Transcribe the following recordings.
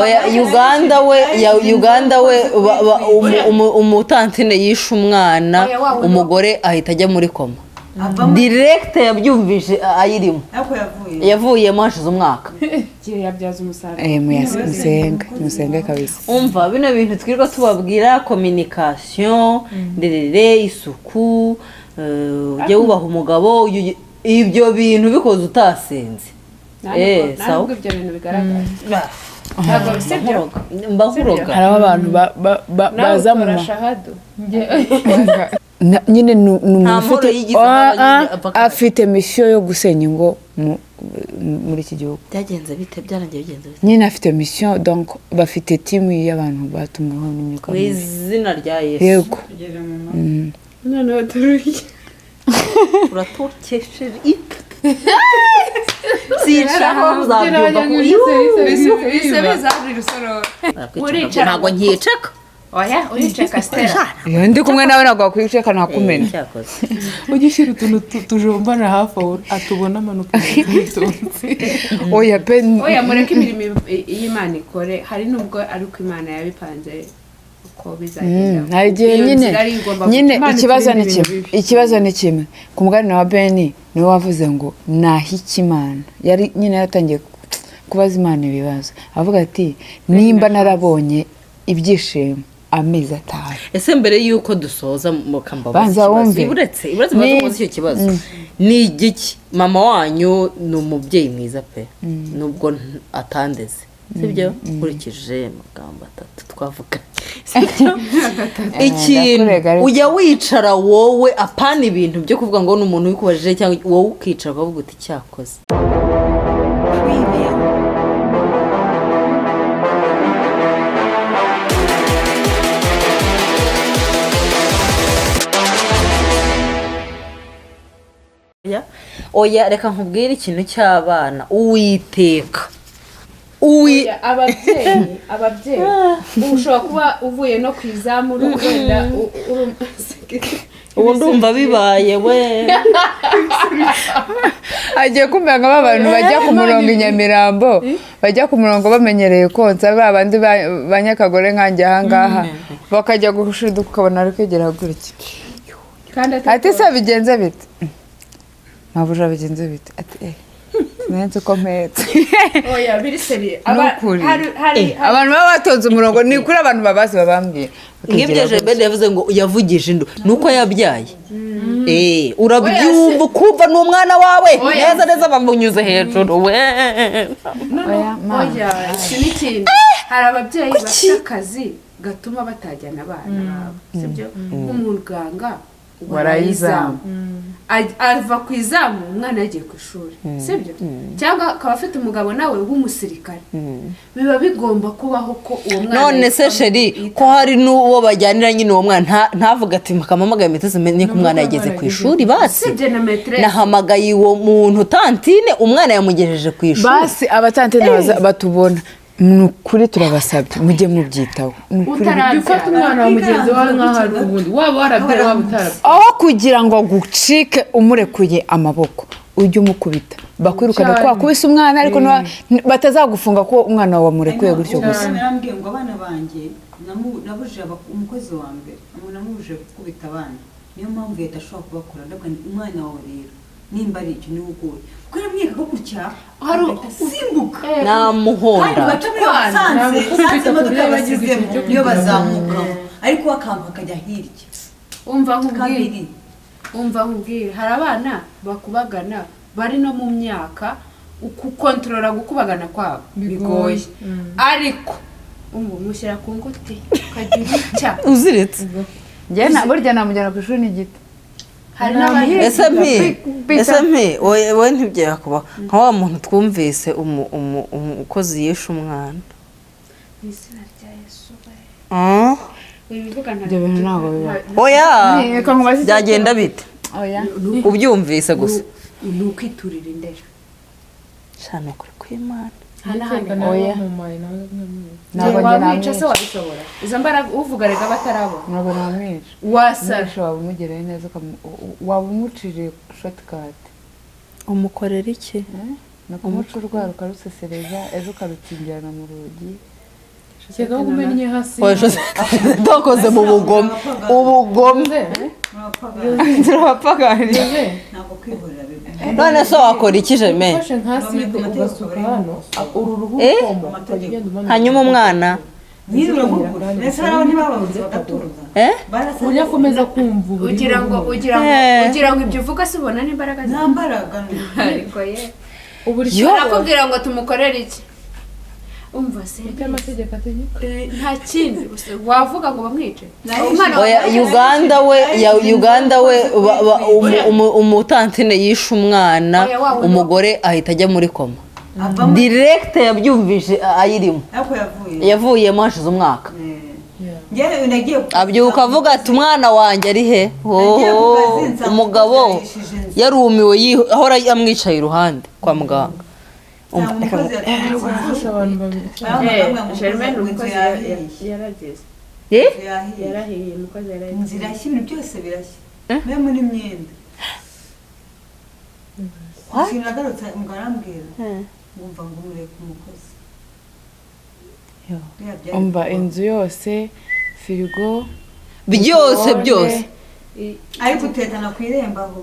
Oya, Uganda we ya Uganda we, umutantine yishe umwana, Oya, wa wundi. Umugore ahita ajya muri koma Avamo. direct, yabyumvise ayirimo. Ariko yavuye. Yavuyemo hashize umwaka. Igihe yabyaza umusaruro. Musenge, musenge kabisa. Umva, bino bintu twirirwa tubabwira, communication, nderere, isuku, ujye wubaha umugabo, ibyo bintu bikoze utasenze. Nta Sawa. nubwo ibyo bintu bigaragara, ntabwo sibyo. Mba nkuroga. Hariho abantu Nawe baza mu utora shahadu. Nyine ni umuntu Nta mahoro ufite yigize nk'aba nyine apfa. Afite mission yo gusenya ingo muri iki gihugu. Byagenze bite? Byarangiye bigenze bite? Nyine afite mission, donc bafite team y'abantu batumweho n'imyuka Mu mibi. izina rya Yesu. Yego. Noneho turuye. Uratukesheje, sinshaka muzabyumva ku Bise bizabira usororo. Uricara. Ntabwo nkiceka. Oya, uriceka, Stella. Iyo ndi kumwe nawe ntabwo wakwiceka, ntakumena. Cyakoze. Ujye ushyira utuntu tujombana hafi aho atubona amanuka yitonze. Oya pe. Oya, mureke imirimo y'Imana ikore. Hari nubwo ariko Imana yabipanze uko bizagenda. Hari igihe Iyo nyine nzira ari igomba nyine Imana ikibazo ni iturinda kimwe. ibintu bibi. Ikibazo ni kimwe. Ku mugani wa Beni, niwe wavuze ngo nahiki Imana yari nyine yaratangiye kubaza Imana ibibazo, avuga ati: "Nimba narabonye ibyishimo amezi 5." Ese mbere y'uko dusoza, mukambabaza Banza ikibazo. wumve. Uretse mbanza mubaze icyo kibazo: ni igiki? Mama wanyu ni umubyeyi mwiza pe, nubwo atandeze, sibyo? Nkurikije amagambo atatu twavuga, sibyo? Ikintu Ndakurega ariko. ujya wicara wowe, apana ibintu byo kuvuga ngo ni umuntu wikubajije, cyangwa wowe ukicara ukavuga uti: "Cyakoze." Preview. Oya, oya, reka nkubwire ikintu cy'abana. Uwiteka uwi Oya, ababyeyi ubu ushobora kuba uvuye no ku izamu, uri wenda Ubu ndumva bibaye we. Agiye kumera nka ba bantu bajya ku murongo i Nyamirambo, bajya ku murongo bamenyereye konsa, ba bandi ba nyakagore nkanjye ahangaha, bakajya gushiduka ukabona ari kwegera gutya. Kandi Ati: "Se bigenze bite, mabuja? Bigenze bite?" Ati: "Eh, sinzi ko mpetse." Oya, biri sérieux. Ni ukuri. Hari Abantu baba batonze umurongo, ni kuri abantu babazi babambwira. Nk'ibyo Jebene yavuze ngo yavugije indu, ni uko yabyaye. Urabyumva ukumva ni umwana wawe. Oya. Neza neza bamunyuze hejuru we. No, no. Oya, mama. Oya, iki ni ikindi. Hari ababyeyi bafite akazi gatuma batajyana abana babo, sibyo? Nk'umuganga waraye izamu. Ava ku izamu umwana yagiye ku ishuri, sibyo? Cyangwa akaba afite umugabo nawe w'umusirikare, biba bigomba kubaho ko uwo mwana None se yitwa- chéri, ko hari n'uwo bajyanira nyine uwo mwana, ntavuga ati: "Mukamamagaye maîtresse, menye ko umwana yageze ku ishuri basi." Usibye na maîtresse. Nahamagaye uwo muntu tantine, umwana yamugejeje ku ishuri. Basi abatantine batubona, ni ukuri turabasabye, mujye mubyitaho, ni ukuri. Utarabyara. Gufata umwana wa mugenzi wawe nk'aho ari ubundi, waba warabyaye, waba utarabyaye. Aho kugira ngo agucike umurekuye amaboko, ujye umukubita bakwirukane ko wakubise umwana, ariko batazagufunga ko umwana wawe wamurekuye gutyo gusa. Narambwiye ngo abana banjye nabujije umukozi wa mbere, namubujije gukubita abana, niyo mpamvu leta ashobora kubakora. Ndavuga nti: "Umwana wawe rero nimba ari icyo, niwe ugoye," kuko yaramwereka ko gutya Hari- agahita asimbuka. Kandi Namuhonda. baca muri iyo sanse Ntabwo sanse gukubita imodoka ku buryo basizemo bagize niyo bazamukamo, ariko we akambuka akajya hirya. Umva nkubwire. Kabiri. Umva nkubwire, hari abana bakubagana bari no mu myaka gukontorora gukubagana kwabo bigoye, ariko umva umushyira ku nguti ukagira icya Uziritse. Njye burya namujyana ku ishuri n'igiti. Hari n'abandi. Ese mpi, ese mpi, wowe ntibyakubaho nka wa muntu twumvise, umukozi yishe umwana? Mu izina rya Yesu we. Wibivuga. Ibyo bintu ntabwo bibaho. Oya. Reka nkubaze icyo. Byagenda bite? Oya. Ubyumvise gusa. Ni ukwiturira indero. Shana, ukuri kw'Imana. Nta n'ahandi. Oya. Ntabwo Ntabwo njye wamwica se? namwica. Wabishobora? Izo mbaraga uvuga rega batarabona. Ntabwo namwica. Wasara. Umwishe waba umugereye neza, waba umuciriye shortcut. Umukorera iki? Ni ukumuca urwara ukarusesereza, ejo ukarukingirana mu rugi. Kereka ko umennye hasi. Oya, Josette dokoze mu bugome, ubugome. Turabapagani. Ntabwo kwihorera biba. None se wakora iki, Germaine? Ufashe nka acide ugasuka hano, uru ruhu Eh? rukoma, ukagenda umanuka. Hanyuma umwana Nyine uragugura, ndetse hari aho ntibababuze bagatuza. Eh. Barasa. Ku buryo akomeza kumva uburibwe. Ugira ngo ugira ngo Eh. ugira ngo ibyo uvuga se ubona n'imbaraga Nta zawe? mbaraga. Ariko ye, Uburyo arakubwira ngo tumukorere iki? Umva se. Icyo amategeko ategeka. Nta kindi wavuga ngo bamwice umwana. Oya, Uganda we ya Uganda we, umutantine yishe umwana. Oya, wa wundi. Umugore ahita ajya muri koma. Avamo. Direct yabyumvise ayirimo. Ariko yavuye. Yavuyemo hashize umwaka. Njyewe nagiye Abyuka avuga ati: "Umwana wanjye ari he?" Nagiye ku Hoho, kazi, nsanga umugabo umukozi yarishije inzu. yarumiwe, ahora amwicaye iruhande kwa muganga. Nsanga umukozi yaturutse inzu. Gufasha abantu babiri. Baravuga ngo Germaine, umukozi inzu umukozi yahiye. yaragize. Eh? Inzu yahiye. Yarahiye, umukozi yaragize. Inzu irashya, ibintu byose birashya, mwe n'imyenda. Ikintu nagarutse, umugabo arambwira ngumva ngo mureke umukozi. Biriya byari Umva, inzu yose, firigo, Byose byose. Ari gutetana ku irembo aho.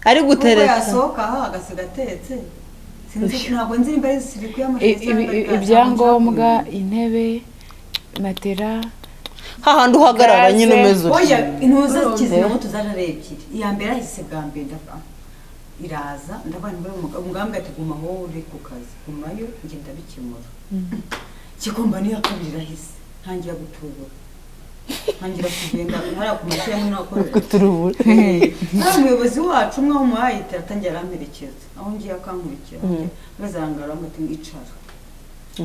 Ari Kuko gutereta. yasohoka aho agasiga atetse. Sinzi, ntabwo nzi nimba ari siriku y'amashanyarazi cyangwa ari gaze, ibyangombwa, intebe, matera. Hahandi uhagarara nyine umeze utya. Oya, intuza kizimyamoto zaje ari ebyiri. Iya mbere yahise bwa mbere, ndava iraza, ndabona imbere umugambi ati: "Guma aho uri ku kazi, gumayo, ngenda bikemura." Kigomba n'iya kabiri irahise, ntangira gutubura, ntangira kugenda hariya ku mashyirahamwe n'abakorera. Guturubura. Hari umuyobozi wacu umwe w'umuhayite, atangira aramperekeza aho ngiye, akankurikira. Maze arangara ati: "Icara."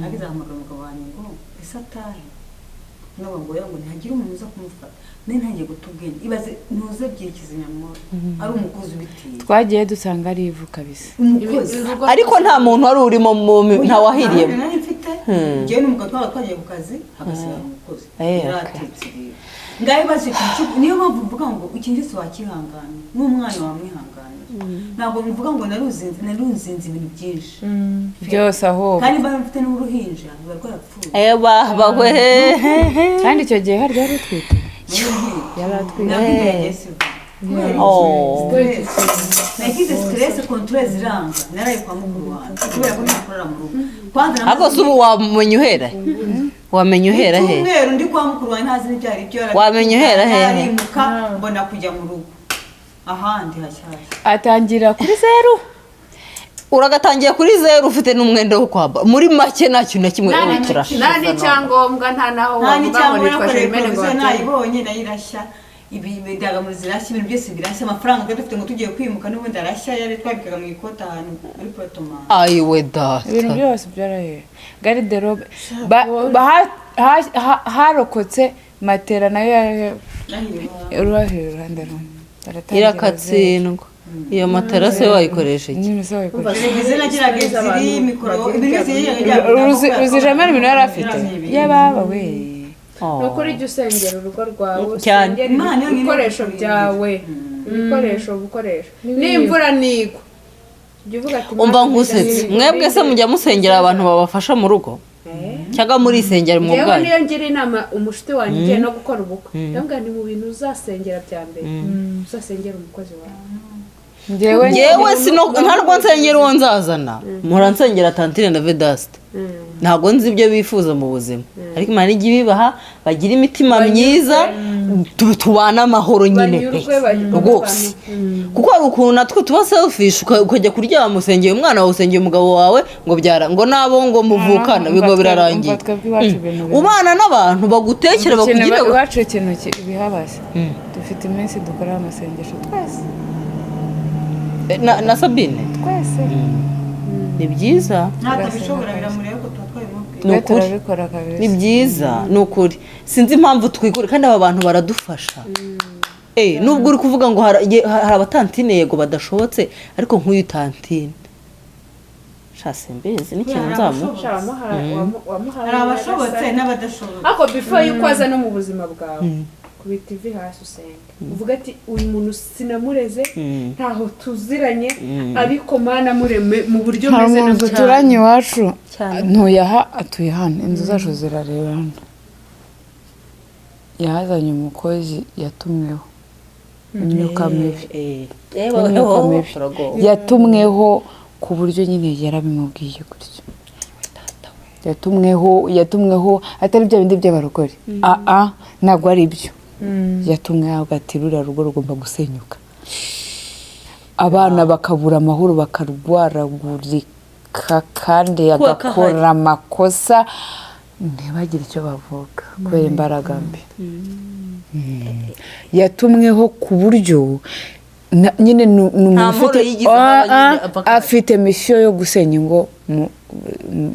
Ageze ahamagara umugabo wanjye ngo: "Ese atahe?" Nabo ngo: "Oya," ngo ntihagire umuntu uza kumufata. Nari ntangiye guta ubwenge. Ibaze ntuze ebyiri kizimyamwoto, ari umukozi ubitiye. Twagiye dusanga ari ivu kabisa. Umukozi. Ariko nta muntu wari urimo nta wahiriyemo? Nari mfite njyewe n'umugabo, twaba twagiye ku kazi hagasigara umukozi. Eh, okay. Yaratetse rero ngaho ibaze ikintu niyo mpamvu mvuga ngo ikintu cyose wakihangana, n'umwana wamwihanganira. Ntabwo mvuga ngo naruzinze ibintu byinshi. Byose ahubwo. Kandi mba mfite n'uruhinja ruba rwarapfuye. Eba bawe. Kandi icyo gihe hari yari utwite, yari atwite. Ntabwo yagiye siva kubera iki? Oh. Stress. Nagize stress, control ziranga, naraye kwa mukuru wanjye kubera ko ntakorera mu rugo kwanza. Ariko se ubu wamenya uhera he? Wamenya uhera he? Icyumweru ndi kwa mukuru wanjye, ntazi n'ibyo ari byo. Wamenya uhera hehe? Narimuka mbona kujya mu rugo ahandi hashyashya. Atangira kuri zeru. Uragatangiye kuri zeru, ufite n'umwenda wo kwambara muri make, nta kintu na kimwe turashize. Nta n'icyangombwa, nta naho Nta wavuga ngo n'icyangombwa. nitwa Nakoreye Germaine ngo provision babyemere. nayibonye, nayo irashya, ibi indangamuntu zirashya, ibintu byose birashya. Amafaranga twari dufite ngo tugiye kwimuka n'ubundi arashya, yari twabikaga mu ikoti ahantu muri porotomani. Ayiwe data! Ibintu byose byarahiye, garde-robe harokotse matera nayo yari uruhare uruhande rumwe. Baratangira. Irakatsindwa iyo matera se wayikoresha iki? Nyine se wayikoresha? Televiziyo nagiraga ebyiri, mikoro, ibintu byose yajyaga. Uzi jamani ibintu yari afite yababa we. Ni ukuri, jya usengera urugo rwawe. Cyane. Usengere Imana yonyine ibikoresho ikurinda. byawe, ibikoresho ubukoresha n'imvura nigwa jya uvuga ati: Umva, "Mana, nkusetse. ndashimira." Mwebwe se mujya musengera abantu babafasha mu rugo, cyangwa murisengera mu Njyewe bwanyu? niyo ngira inama umushuti wanjye ugiye no gukora ubukwe, ndamubwira ni mu bintu uzasengera bya mbere, uzasengera umukozi wawe. Njyewe Ngewe sino ntabwo nsengera uwo nzazana, mpora nsengera tantine na Vedasite. Ntabwo nzi ibyo bifuza mu buzima, ariko Imana ijya ibibaha, bagira imitima myiza, tubane amahoro nyine pe. Banyurwe, banyurwe. Rwose, kuko hari ukuntu natwe tuba selfish, ukajya kuryama usengeye umwana wawe, usengeye umugabo wawe, ngo byara ngo nabo ngo muvukana bigo birarangiye. Umva, twebwe iwacu ibintu Ubana n'abantu bagutekera, Ikintu bakugira iwacu ikintu bihabaze, dufite iminsi dukora amasengesho twese. Na Sabine. Twese. Ni byiza. Ntatabishobora biramureba ko tuba twabimubwiye. Ni Twe ukuri. turabikora kabisa. Ni byiza, ni ukuri. Sinzi impamvu twigura kandi aba bantu baradufasha. Nubwo uri kuvuga ngo hari abatantine yego badashobotse, ariko nk'uyu tantine sha simbizi n'ikintu nzamuha. Sha, wamuhaye Hari abashobotse n'abadashobotse. Ariko before yuko aza no mu buzima bwawe. Kubita ivi hasi usenge, uvuga ati: "Uyu muntu sinamureze, ntaho tuziranye, ariko Mana mureme mu buryo Hari meze umuntu nabyo." duturanye iwacu. Cyane. Ntuye aha, atuye hano, inzu zacu zirarebana. Yazanye umukozi yatumweho imyuka mibi. Imyuka mibi yatumweho, ku buryo nyine yarabimubwiye gutyo. Yatumweho, yatumweho, atari bya bindi by'abarokore, aa, ntabwo ari byo. Yatumweho ati: "Ruriya rugo rugomba gusenyuka, abana bakabura amahoro, bakarwaragurika," kandi Kuba agakora amakosa ntibagire icyo bavuga kubera imbaraga mbi. Yatumweho ku buryo nyine ni umuntu Nta mahoro ufite yigeze aba nyine Ah, apfa. Afite mission yo gusenya ingo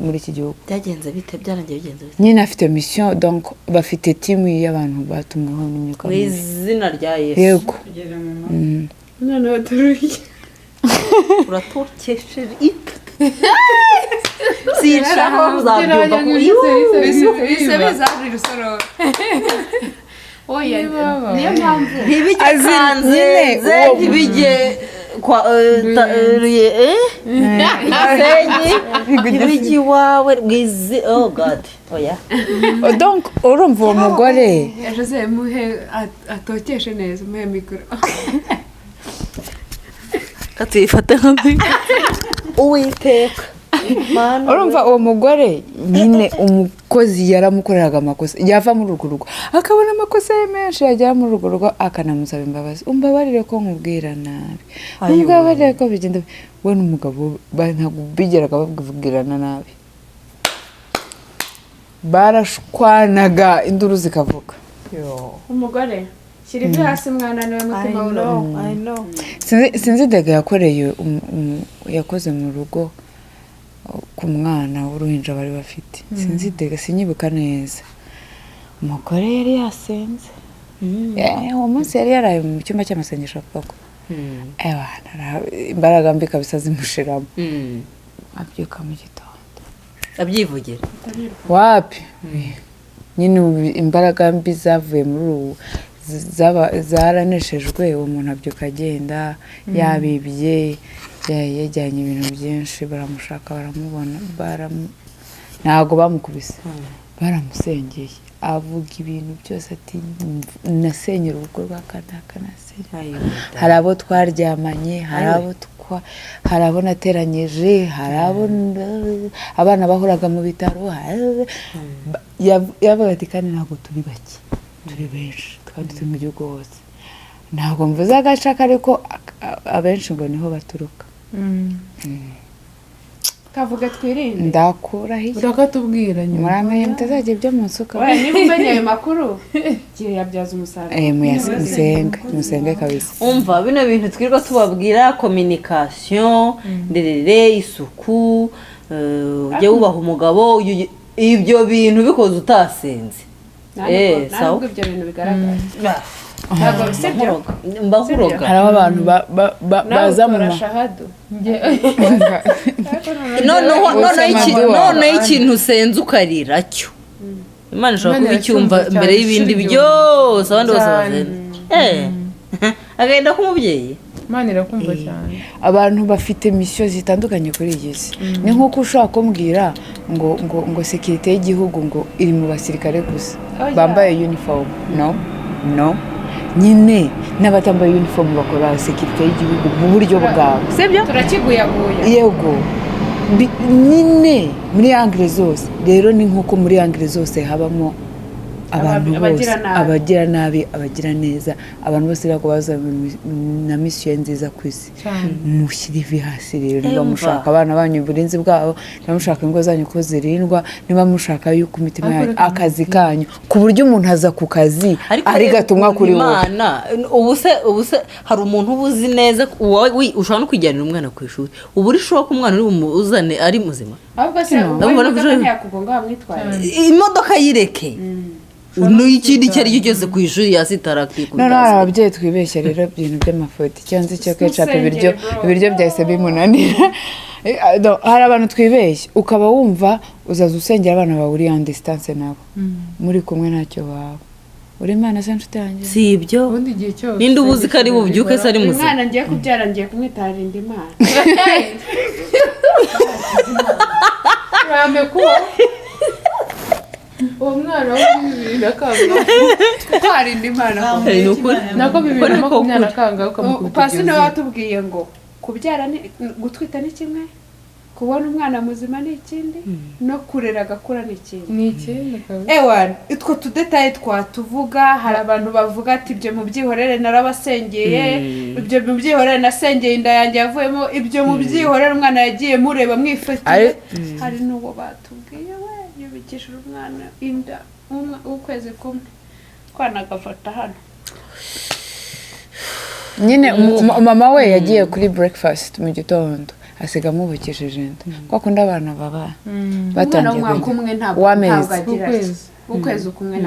muri iki gihugu. Byagenze bite? Byarangiye bigenze bite? Nyine afite mission, donc bafite team y'abantu batumweho n'imyuka Mu mibi. izina rya Yesu. Yego. Kugera mu ma Noneho turuye. Uratokesheje, sinshaka kuzabyumva ku Bise bizabira urusororo. Oya, niyo mpamvu Ntibijye Azi nyine Kanzenze, ntibijye kwa Gisenyi, ntibijye iwawe mwizi. Oh God, oya. Donc urumva uwo mugore Jose, muhe atokeshe neza, muhe mikoro. Katuyifate nka Uwiteka Mana. Urumva uwo mugore nyine, umukozi yaramukoreraga amakosa, yava muri urwo rugo akabona amakosa ye menshi, yagera muri urwo rugo akanamusaba imbabazi: "Umbabarire ko nkubwira nabi, umbabarire ko bigenda." We n'umugabo ntabwo bigeraga babwirana nabi, barashwanaga induru zikavuga. Umugore, shyira ibyo hasi mwana, niwe mutima w'urugo. I know. Sinzi dégâts yakoreye yakoze mu rugo ku mwana w'uruhinja bari bafite. Sinzi dégâts, sinyibuka neza. Umugore yari yasenze. Uwo munsi yari yaraye mu cyumba cy'amasengesho koko. Ewa, imbaraga mbi kabisa zimushiramo, abyuka mu gitondo Abyivugira. Wapi, nyine ubu imbaraga mbi zavuye muri ubu zaraneshejwe. Uwo muntu abyuka agenda yabibye, yajyanye ibintu byinshi, baramushaka baramubona, ntabwo bamukubise, baramusengeye, avuga ibintu byose ati: "Nasenyera urugo rwa kanaka, nasenyera, hari abo twaryamanye, hari abo nateranyije, hari abo abana bahoraga mu bitaro." Yavuga ati: "Kandi ntabwo turi bake, turi benshi, kandi turi mu gihugu hose." Ntabwo mvuze agace ariko abenshi ngo niho baturuka. Kavuga twirinde. Ndakurahiye. Urakatubwira nyuma. Muramenye mutazajya ibyo mu nsuka. Oya, niba umenye ayo makuru, gihe yabyaza umusaruro. Musenge, musenge kabisa. Umva, bino bintu twirirwa tubabwira, communication, nderere, isuku, ujye wubaha umugabo, ibyo bintu bikoze utasenze. Nta Sawa. nubwo ibyo bintu bigaragara, ntabwo sibyo. Mba nkuroga. Hariho abantu Nawe baza mu utora ma shahadu. Noneho Amaduwa. Noneho ikintu usenze ukarira cyo Imana ishobora Imana kuba icyumva iracyumva mbere cyane, y'ibindi inshuro byose abandi bose Cyane. basenze. Agahinda k'umubyeyi. Imana irakumva cyane. Abantu bafite mission zitandukanye kuri iyi si. Ni nk'uko ushobora kumbwira ngo sécurité y'igihugu ngo iri mu basirikare gusa Oya. bambaye uniform. No, no, nyine n'abatambaye uniform bakora sécurité y'igihugu mu buryo bwabo, sibyo? Turakiguyaguya. Yego. Nyine muri angle zose rero, ni nk'uko muri angle zose habamo abantu bose. Abagira nabi. Abagira nabi, abagira neza, abantu bose ntabwo baza na mission nziza ku isi. Cyane. Mushyire ivi hasi rero niba Umva. mushaka abana banyu uburinzi bwabo, niba mushaka ingo zanyu ko zirindwa, niba mushaka yuko imitima Ariko yanyu reka akazi kanyu, ku buryo umuntu aza ku kazi Ariko ari reba gatumwa ukuntu kuri wowe. Imana, ubu se hari umuntu uba uzi neza ko ushobora no kwijyanira umwana ku ishuri, uba uri sure ko umwana uri bumuzane ari muzima? Ahubwo se No. uwo Ndabona imodoka ko ntiyakugonga wamwitwaye? Imodoka yireke, n'ikindi icyo ari cyo cyose ku ishuri yasitara akikubita Noneho hari hasi. ababyeyi twibeshya rero ibintu by'amafuti cyangwa se icyo ketchup, Ntusengere, ibiryo bro. ibiryo byahise bimunanira. No, hari abantu twibeshya, ukaba wumva uzaza usengera abana bawe uri en distance nabo, muri kumwe ntacyo baba. Uri Imana se, nshuti yanjye? Si ibyo. Ubundi igihe cyose Ninde ubuzi ko ari bubyuke se ari Uyu muzima? mwana ngiye kubyara, ngiye kumwita Harinda Imana. Rame kuba uwo mwana wo muri 2001. Kuko Harinda Imana koko. Ni ukuri. Nako 2021 ukamukubita Pasi iryo niwe zina. watubwiye ngo kubyara ni gutwita ni kimwe, kubona umwana muzima ni ikindi, no kurera agakura ni ikindi. Ni ikindi kabisa. Ewa, utwo tudetaye twatuvuga. Hari abantu bavuga ati: "Ibyo mubyihorere, narabasengeye, ibyo mubyihorere, nasengeye inda yanjye yavuyemo, ibyo mubyihorere, umwana yagiye mureba mwifatiye." Hari n'uwo batubwiye we yubikishije umwana inda w'ukwezi kumwe, kwana agafata hano. Nyine mama we yagiye kuri breakfast mu gitondo, asiga amubukishije inda, kwa kundi abana baba Umwana batangiye w'umwaka kujya. umwe ntabwo W'amezi. ntabwo agira atya. Ukwezi. Ukwezi kumwe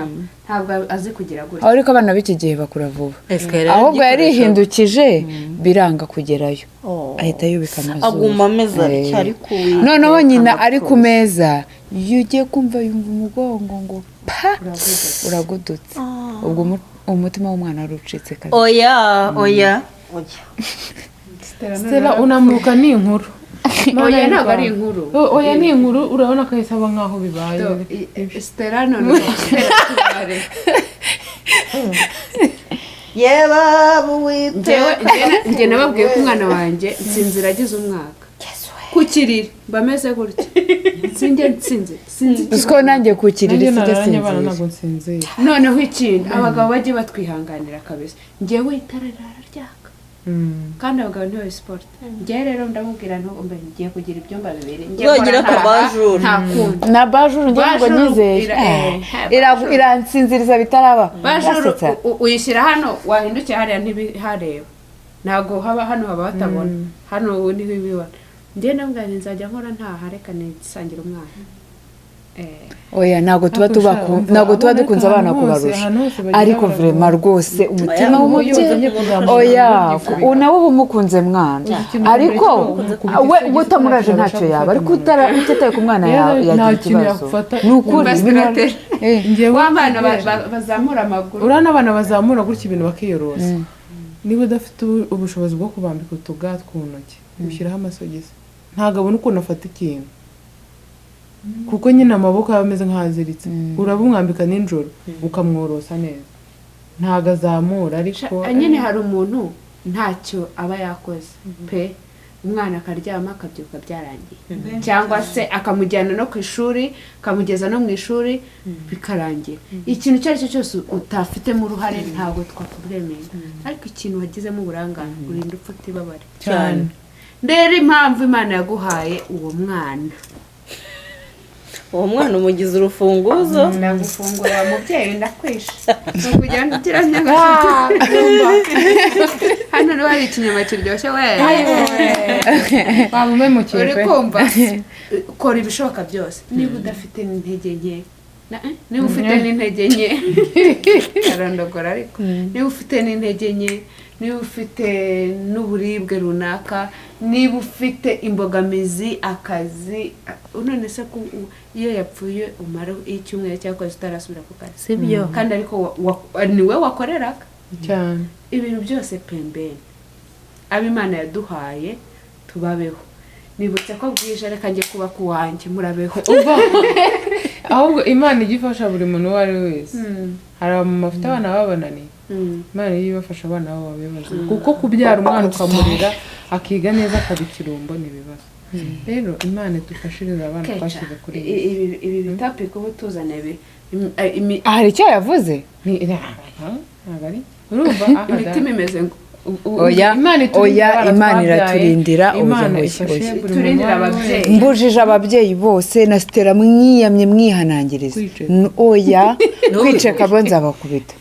ntabwo azi kugira gutya. Aho ariko abana b'iki gihe bakura vuba. Escalator. Ahubwo yarihindukije biranga kugerayo, ahita yubika amazuru. Aguma ameze atya, ariko Uwiteka Noneho nyina ari ku ndapfuye. meza, iyo ugiye kumva yumva umugongo ngo pa, uragudutse. Ubwo umutima w'umwana wari ucitse kabiri. Oya, oya, oya. Stella, unamuka ni inkuru. Oya, ntabwo ari inkuru. Oya, ni inkuru. Urabona ko ahise aba nkaho bibaye. Stella, none Stella, tubare. Yewe Uwiteka. Njye nababwiye ko umwana wanjye nsinzira agize umwaka ku kiriri mba meze gutya, nsinjye nsinze sinzi. Uzi ko nanjye ku kiriri Nanjye sijya nararanye abana sinzira. ntabwo nsinzira. Noneho ikindi, abagabo bajye batwihanganira kabisa. Njyewe itara rirara ryaka kandi abagabo ntibabisipota. Njyewe rero ndamubwira ntumbe ngiye kugira ibyumba bibiri, ngiye Uzagira gukora ntaha, akabajuru. nta kundi. Na bajuru njye ngo Bajuru nyizeye. Iransinziriza bitaraba. Bajuru Irasetsa. uyishyira hano, wahindukira hariya ntibihareba, ntabwo haba hano, haba hatabona hano, ubu niho ibibona. Njyewe ndamubwira nti nzajya nkora ntaha, reka nisangira umwana. Oya, ntabwo tuba Ariko tuba sha, umva, ntabwo tuba abana dukunze ariko abana ahantu hose- kubarusha. ahantu hose bagira Ariko baragora. vraiment rwose umutima Oya, w'umubyeyi uzanye kuzamura oya umuntu. Nawe uba umukunze mwana, Ikintu ariko mbere cyo we kumukubita utamuraje isogisi ntacyo ntabasha yaba, ariko gufata. utitaye ku mwana Rero yagira nta kintu ikibazo. yagufata. Ni ukuri. Umva Stella. Njyewe Wa bana bazamura amaguru. Urabona abana bazamura gutya ibintu bakiyorosa. Niba udafite ubushobozi bwo kubambika utuga ku ntoki, ushyiraho amasogisi, ntabwo abona ukuntu afata ikintu, kuko nyine amaboko aba ameze nk'aziritse. Urabumwambika nijoro ukamworosa neza, ntabwo azamura ariko. Nyine hari umuntu ntacyo aba yakoze pe, umwana akaryama akabyuka byarangiye, cyangwa se akamujyana no ku ishuri, akamugeza no mu ishuri bikarangira. Ikintu icyo ari cyo cyose utafitemo uruhare ntabwo twakuburemera, ariko ikintu wagizemo uburangare urinda upfa utibabare. Cyane. Rero impamvu Imana yaguhaye uwo mwana, Uwo mwana umugize urufunguzo. Ndagufungura mubyeyi, ndakwishe, ni ukugenda ugira hano niba hari ikinyama kiryoshye we. Waba umemukiye Uri pe. kumva, kora ibishoboka byose niba udafite n'intege nke niba ufite n'intege nke, arondogora, ariko niba ufite n'intege nke, niba ufite n'uburibwe runaka, niba ufite imbogamizi, akazi, none se ko iyo yapfuye umara icyumweru cyangwa ukwezi utarasubira ku kazi? Sibyo? Kandi ariko ni we wakoreraga. Cyane. Ibintu byose pembeni, abo Imana yaduhaye tubabeho. Nibutse ko bwije, reka njye kuba ku wanjye, murabeho. Umva, ahubwo Imana ijya ifasha buri muntu uwo ari we wese. Hari abamama bafite abana babananiye, Imana ijya ibafasha abana babo babe bazima, kuko kubyara umwana ukamurera akiga neza akaba ikirumbo ni ibibazo. Rero Imana idufashirize abana Keca, twashyize kuri iyi si. Ibi bitapika uba tuzana ibi Hari icyo yavuze. Ntabwo ari urumva aha da. Imitima imeze ngo Oya, Imana iturindira oya, abana Imana twabyaye. iraturindira, oya, Imana oya, ifashe oya. buri muntu Turindira uwo ari we wese. ababyeyi. Mbujije ababyeyi bose na Stella mwiyamye mwihanangiriza. Kwiceka. Oya, kwiceka bo nzabakubita.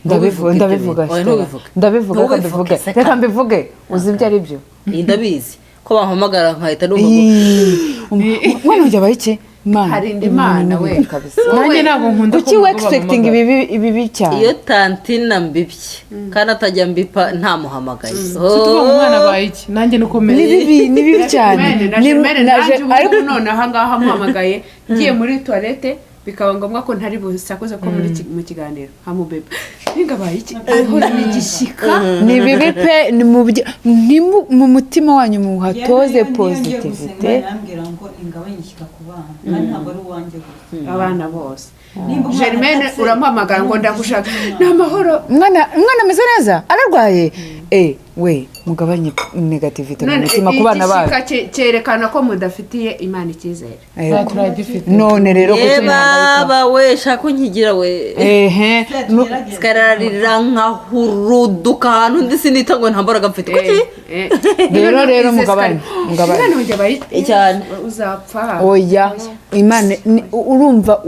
Ndabivuga, Ntubivuge ndabivuga ibyo bintu. Oya, Stella. ntubivuge. Ndabivuga, reka Ntubivuge, mbivuge. seka. Reka mbivuge, uzi ibyo ari byo. Iyi ndabizi ko bampamagara nkahita numva ngo Ii, umwana wanjye abaye iki? Imana. Harinda Imana we. Kabisa. Nanjye ntabwo nkunda ko Kuki mu we rugo expecting bampamagara. ibibi, ibibi cyane? Iyo tantine mbibye kandi atajya mbipa ntamuhamagaye. Si tuvuga ngo umwana abaye iki, nanjye niko Ni meze. bibi, ni bibi cyane. Germaine na Ni- Germaine na nanjye Je- ubu ariko ngubu none aha ngaha amuhamagaye ngiye muri toilette. Bikaba ngombwa ko ntari busakuze ko muri mu kiganiro hamubebe ningabaye iki ahorana igishyika. Ni bibi pe, ni mu mutima wanyu muhatoze positivité. Yambwira ngo ingabanye ishyika ku bana, kandi ntabwo ari uwanjye gusa. Abana bose. Nimba umwana Germaine atatse, uramuhamagara ngo ndagushaka, ni amahoro. Umwana ameze neza, ararwaye, we mugabanye négativité mu None mutima ku bana banyu. igishyika cyerekana ko mudafitiye Imana icyizere. Yego. Turagifite. None rero Ye kuki muhangayika? Baba we, shaka unkigira we. Ehe. Tugerageze. Sikararira nkahuruduka ahantu ndi, sinita ngo nta mbaraga mfite, kuki? Rero mugabane, mugabane. Umwana wanjye abaye Cyane. uzapfa. Oya, Imana urumva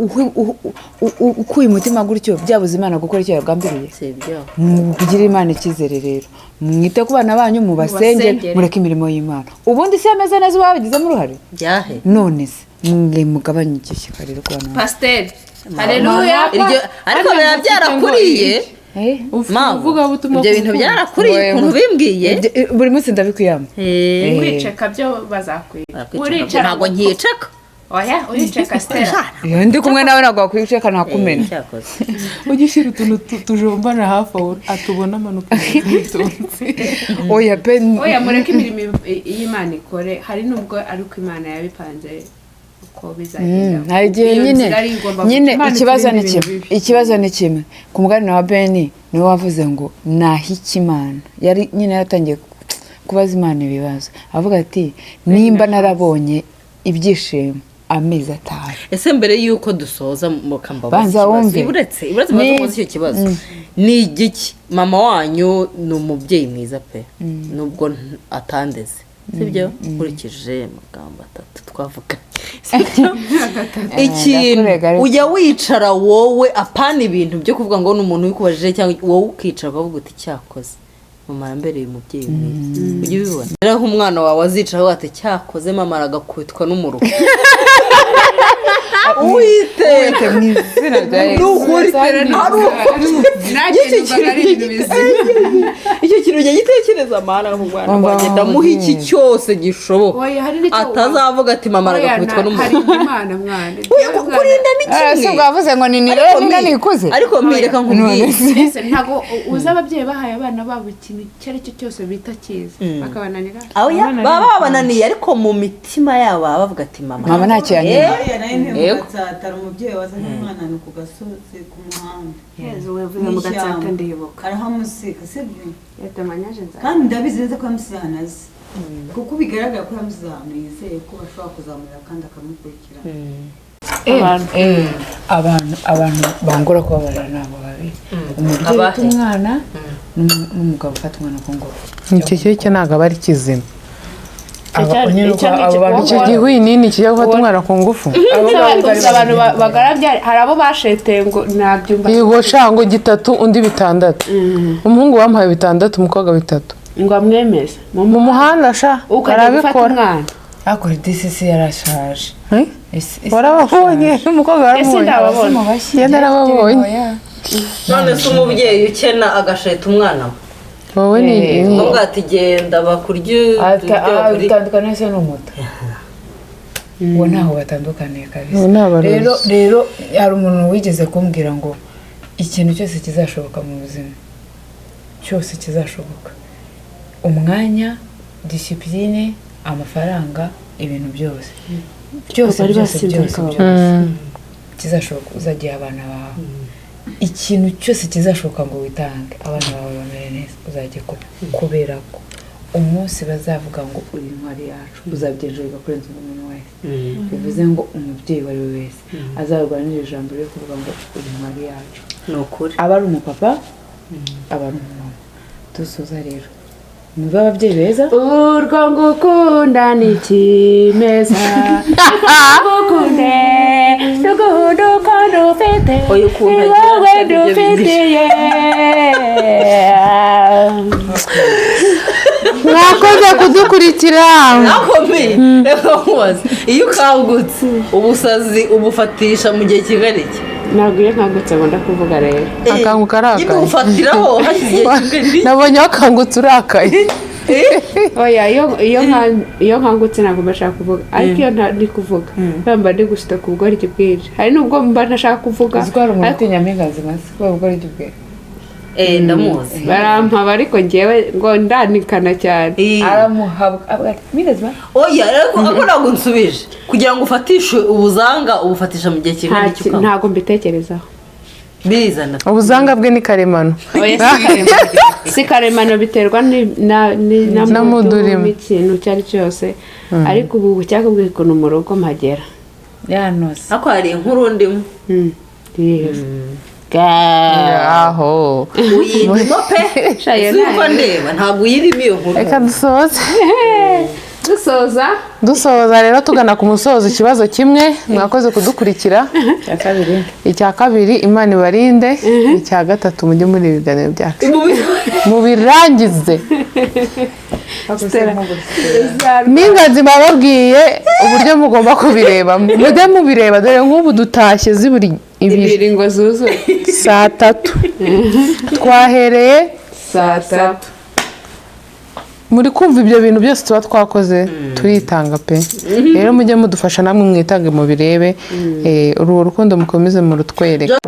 ukuye umutima gutyo, byabuze Imana gukora icyo yagambiriye. Si ibyo. Mugire Imana icyizere rero, mwite ku bana banyu, mubasengere. Mubasengere. Mureke imirimo y'Imana. Ubundi se ameze neza uba wabigizemo uruhare? Byahe? None se mwe mugabanye igishyika rero ku bana banyu. Pasiteri, hareruya. Iryo ariko biba byarakuriye. Eh? Ufite Mama, umuvugabutumwa ibyo bintu ku rukundo. byarakuriye ukuntu bimbwiye. Buri munsi ndabikwiyama. Kwiceka byo bazakwica. Barakwica, ntabwo nkiceka. Oya, uriceka, Stella. Iyo ndi kumwe nawe ntabwo wakwiceka, ntakumena. Cyakoze. Ujye ushyira utuntu tujombana hafi aho atubona amanuka yitonze. Oya pe. Oya, mureke imirimo y'Imana ikore. Hari n'ubwo ariko Imana yabipanze uko bizagenda. Hari igihe Iyo nyine nzira ari igomba nyine Imana ikibazo ni iturinde kimwe. ibintu bibi. Ikibazo ni kimwe. Ku mugani wa Beni, niwe wavuze ngo nahiki Imana, yari nyine yaratangiye kubaza Imana ibibazo, avuga ati nimba narabonye ibyishimo amezi 5. Ese mbere y'uko dusoza mukambabaza Banza ikibazo. wumve. Uretse mubaze icyo kibazo, ni igiki? Mama wanyu ni umubyeyi mwiza pe, nubwo atandeze, sibyo? Nkurikije amagambo atatu twavuganye, sibyo? Ikintu Ndakurega ariko. ujya wicara wowe, apana ibintu byo kuvuga ngo ni umuntu wikubajije, cyangwa wowe ukicara ukavuga uti cyakoze mama yambereye umubyeyi mwiza, ujya ubibona rero nk'umwana wawe azicara avuga ati cyakoze mama aragakubitwa n'umuruho, Uwiteka. Mu izina rya Yesu. Ni ukuri ari uko Nanjye numvaga ari ibintu bizima. Icyo kintu ujya gitekereza, mana, nk'umwana Umva wanjye ndamuha iki cyose gishoboka Oya, hari n'icyo atazavuga ati mama Oya, aragakubitwa hari n'umuruho. Imana mwana. Kurinda ni Ah, si kimwe. bwavuze ngo ni nirere Ariko ninga nikuze. Ariko mi reka nkubwire. Ese ntabwo uzi ababyeyi bahaye abana babo ikintu icyo ari cyo cyose bita cyiza bakabananira? Oya, baba babananiye, ariko mu mitima yabo baba bavuga ati mama Mama ntacyo yanyima. Hariya nayo Yego. ntebe Gatsata, umubyeyi wazanye umwana ni ku gasozi ku muhanda. Yezu, wevuze mu Gatsata ndibuka. Arahamusika, sibyo? Yatamanyaje nzara. Kandi ndabizi neza ko yamusize ahantu azi, kuko bigaragara ko yamusize ahantu yizeye ko bashobora kuzamurira kandi akamukurikirana. Abantu bangora kubabarira ni abo babiri: umubyeyi Abahe? ufite umwana n'umugabo ufata umwana ku ngufu. Icyo cyo ntabwo aba ari kizima. Nyine uko abo bantu Icyo gihwinini kijya gufata umwana ku ngufu. Abo bantu Uzi abantu bagarabyara, hari abo basheteye ngo nabyumva. Yego shango, gitatu undi bitandatu, umuhungu bamuhaye bitandatu, umukobwa bitatu. Ngo amwemeze mu Mu muhanda sha. Ukajya gufata Arabikora. umwana. Ariko disi yarashaje. Eh? Warababonye umukobwa? Ese Waramubonye? ndababona. Ngenda narababonye. None se umubyeyi ukena agasheta umwana we, Wowe ni ngombwa ati genda bakurya ibyo bakuriye. Utandukaniye se n'umuta uwo? Ntaho batandukaniye kabisa. Ubu ni abarozi. Rero hari umuntu wigeze kumbwira ngo ikintu cyose kizashoboka mu buzima, cyose kizashoboka, umwanya, discipline, amafaranga, ibintu byose byose Bari byose basinze byose bakaba byose kizashoboka, uzagiha abana bawe. Ikintu cyose kizashoboka ngo witange abana bawe bamere neza, uzajya kubera ko umunsi bazavuga ngo uri intwari yacu, uzabyenjerwa kurenza undi muntu wese. Bivuze ngo umubyeyi uwo ari we wese azarwanira ijambo ryo kuvuga ngo uri intwari yacu. Ni ukuri. Aba ari umupapa, aba ari umumama. Dusoza rero, mube ababyeyi beza. Urwo ngukunda ni kimeza, ngukunde rukundo uko ndufite. Oya, ukuntu Ni agira wowe atya nibyo ndufitiye. Mwakoze kudukurikira. Akomeye, reka nkubaze, iyo ukangutse ubusazi ubufatisha mu gihe kingana iki? Ntabwo iyo nkangutse nkunda kuvuga rero. Akanguka arakaye. Nyine ubufatiraho hashize igihe kingana iki? Nabonye wakangutse urakaye. Oya, iyo nkangutse ntabwo mba nshaka kuvuga, ariko iyo ndi kuvuga mba ndi gusita ku bugoryi bwinshi. Hari n'ubwo mba ntashaka kuvuga. Uzi ko hari umuntu Ariko utinya mpinganzima se kubera ubugoryi bwe? Eh, ndamuzi. Barampaba, ariko ngewe ngo ndanikana cyane. Aramuhabwa, avuga ati: "Mpinganzima." Oya, ariko ako ntabwo nsubije. Kugira ngo ufatishe ubuzanga, ubufatisha mu gihe kingana iki ukanywa? Ntabwo mbitekerezaho. Birizana. Ubuzanga bwe ni karemano. Oya, si karemano, si karemano, biterwa na Na mood mood urimo. n'ikintu icyo ari cyo cyose. Ariko ubu cyakubwiye ukuntu mu rugo mpagera. Yanose. Ariko hari inkuru ndimo. Yihuse. Aho. Uyindimo pe. Shayo. Si uko ndeba, ntabwo uyirimo iyo nkuru. Reka dusoze. Dusoza. Dusoza rero, tugana ku musozo, ikibazo kimwe: mwakoze kudukurikira. Icya kabiri. Icya kabiri, Imana ibarinde. Icya gatatu, mujye muri ibi biganiro byacu mubirangize. Mpinganzima bababwiye uburyo mugomba kubireba, mujye mubireba. Dore nk'ubu dutashye ziburi 2. 2 ngo zuzuye. Saa 3 twahereye. Saa 3. Muri kumva ibyo bintu byose tuba twakoze, turitanga pe. Rero mujye mudufasha namwe mwitange mubirebe. Urwo rukundo mukomeze murutwereke.